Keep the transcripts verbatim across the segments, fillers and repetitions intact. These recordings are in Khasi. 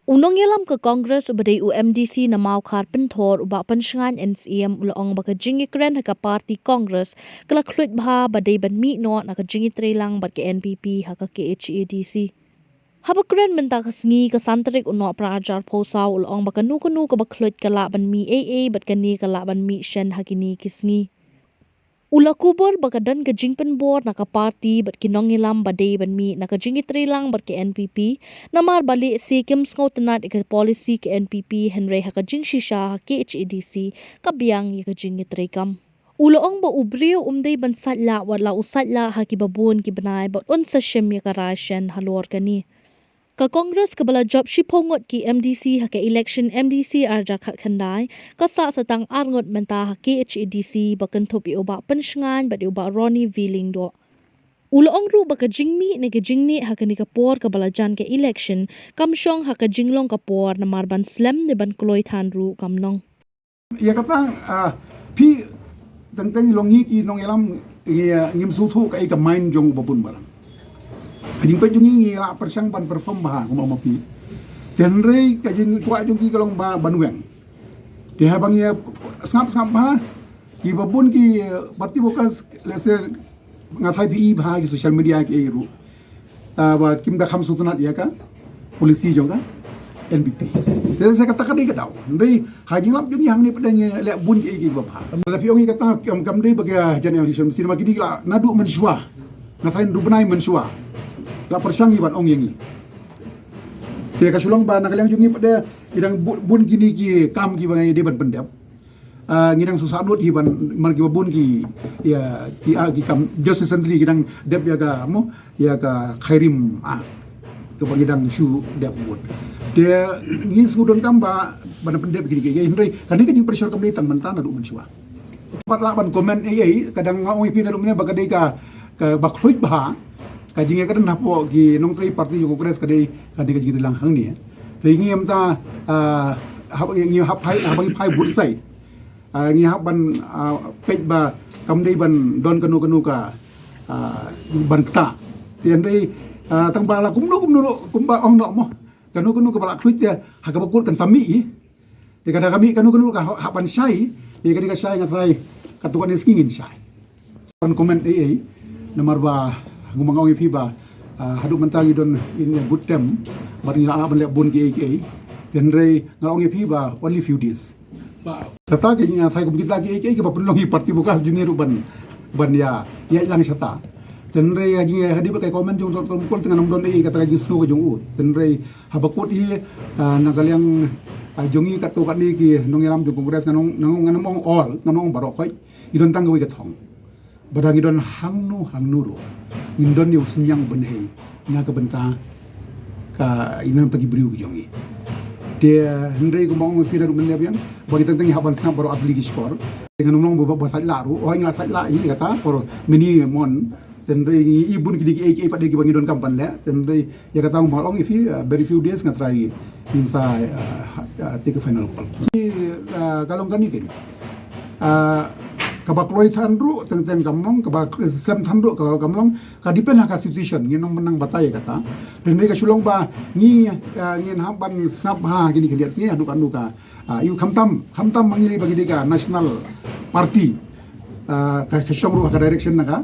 U nongïalam ka Congress uba dei u M D C na Mawkhar Pynthor u Bah Pynshngaiñ N C M u la ong ba ka jingïakren ha ka party Congress ka la khluit bha ba dei ban mih noh na ka jingïatreilang bad ka N P P ha ka K H A D C. Haba kren mynta ka sngi ka san tarik u Nohprah arhajar arphew saw u la ong ba kano kano kaba khluit ka lah ban mih ei ei bad kane ka lah ban mih shen ha kine ki sngi. U la kubur ba ka don ka jingpynbor na ka party bad ki nongïalam ba dei ban mih na ka jingïatreilang bad ka N P P, namar ba lehse kim sngewtynnad ïa ka policy ka N P P, hynrei ha ka jingshisha ha K H A D C ka biang ïa ka jingïatreikam. U la ong ba u briew um dei ban sait lah wat la u sait lah ha kiba bun ki bnai bad un sa shim ïa ka rai shen halor kane. Ka Congress kaba la jop shiphew ngut ki M D C ha ka election M D C arhajar khatkhyndai, ka sah sa tang ar ngut mynta ha K H A D C ba kynthup ïa u Bah Pynshngaiñ bad ïa u Bah Ronnie V Lyngdoh. U la ong ruh ba ka jingmih ne ka jingneh ha kane ka por kaba la jan ka election kam shong ha ka jinglong ka por, namar ban slem ne ban kloi than ruh kam long. Ïa kata, ah, phi teng teng long ngi ki nongïalam, ngi, ah, ngim sngewthuh kaei ka mind jong u ba bun balang. Ka jingpeit jong ngi, ngi lah pyrshang ban perform bha kumba ma phi. Te hynrei ka jingkwah jong ki ka long ba ban weng. Te haba ngi sngap sngap bha, ki ba bun ki, eh, party workers, let's say, nga tharai phi i bha ki social media ki ei ruh. Ah, ba kim da kham sngewtynnad ïa ka policy jong ka N P P. Te sa kata ka dei ka daw. Hynrei ha jinglap jong ngi hangne pat ngi leh bun ki ei ki ba bha. Lada phi ong ïa kata kam, kam dei ba ka jan election, sien ma ki dei la naduh mynshuwa. Nga tharai naduh bnai mynshuwa la pyrshang ïa ban ong ïa ngi. Te ka shu long ba na ka liang jong ngi pat ki dang bu-, bun kine ki kam kiba ngi dei ban pyndep. Ah, ngi dang shu sahnud hi ban, mar kiba bun ki, ïa, ki, ah, ki kam Justice Sentry ki dang dep ïa ka, mo, ïa ka Khyrim, ah, kaba ngi dang shu dep vote. Te ngi shu donkam ba ban pyndep kine ki, hynrei kane ka jingpyrshah kam dei tang mynta, naduh mynshuwa. Pat lah ban comment ei ei, ka dang nga ong ïa phi naduh mynne ba ka dei ka, kaba khluit bha. Ka jingïakren hapoh ki nongtrei party jong Congress ka dei, ka dei ka jingïatreilang hangne. Te ngi mynta, ah, hap, ngi hap phai, hap ngi phai both side. Ah, ngi hap ban, ah, peit ba kam dei ban don kano kano ka, ah, ban ktah. Te hynrei, ah, tang ba la kumno kumno ruh, kumba ong noh mo. Kano kano kaba la khluit te ha kaba kut kan sa mih. Te ka da ka mih kano kano ka hap, hap ban shai. Te ka dei ka shai nga tharai katto katne sngi ngin shai. Ban comment ei ei, namar ba nga ong ïa phi ba, ah, haduh mynta ngi don in a good term, bad ngi lah lah ban leh bun ki ei ki ei. Te hynrei nga ong ïa phi ba only few days. Kata ka jing, ah, tharai kum kita ki ei ki ei kiba pynlong ïa party buka jingïaruh ban, ban ïa, ïalang shata. Te hynrei ka jing, hadien ba ka comment jong Doctor Mukul te ngan ym don ei ei kata ka jingsngew ka jong u. Te hynrei haba kut hi, ah, na ka liang, ah, jong ngi katto katne ki nongïalam jong Congress, ngan ong, ngan ong, ngan ong all, ngan ong baroh khoit. Ngi don tang kawei ka thong. Ba da ngi don hangno hangno ruh, ngin don ïa u synñiang bynhei na ka bynta ka, ïa nangta ki briew ki jong ngi. Te hynrei kumba ong phi naduh mynne biang, ba ngi teng teng ngi hap ban sngap baroh artylli ki shkor. Te ngan ym long ba, ba sait lah ruh, oh ngi la sait lah hi kata for many month. Te hynrei ngi i bun kine ki ei ki ei pat de kiba ngi donkam ban leh. Te hynrei ïa kata nga ong ïa phi, uh, very few days nga tharai ngin sa, uh, ha-, uh, take a final call. Ki, uh, ka long kane keiñ. Uh, kaba kloi than ruh teng teng kam long, kaba slem than ruh ka kam long, ka depend ha ka situation, ngin ym nang batai ïa kata. Te hynrei ka shu long ba ngi, uh, ngin hap ban sngap ha kine ki khyndiat sngi haduh katno ka, uh, ïa u khamtam, khamtam ma ngi lei ba ngi dei ka national party. Uh, ka, ka shong ruh ha ka direction na ka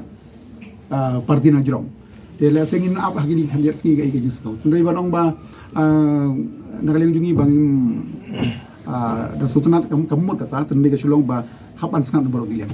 ah, party na jrong. Te lehse ngin ap ha kine ki khyndiat sngi kaei ka jingsngew. Te hynrei ban ong ba, ah, na ka liang jong ngi ba ngim, ah, da sngewtynnad kam, kam mut kata, te hynrei ka shu long ba hap ban sngap na baroh ki liang.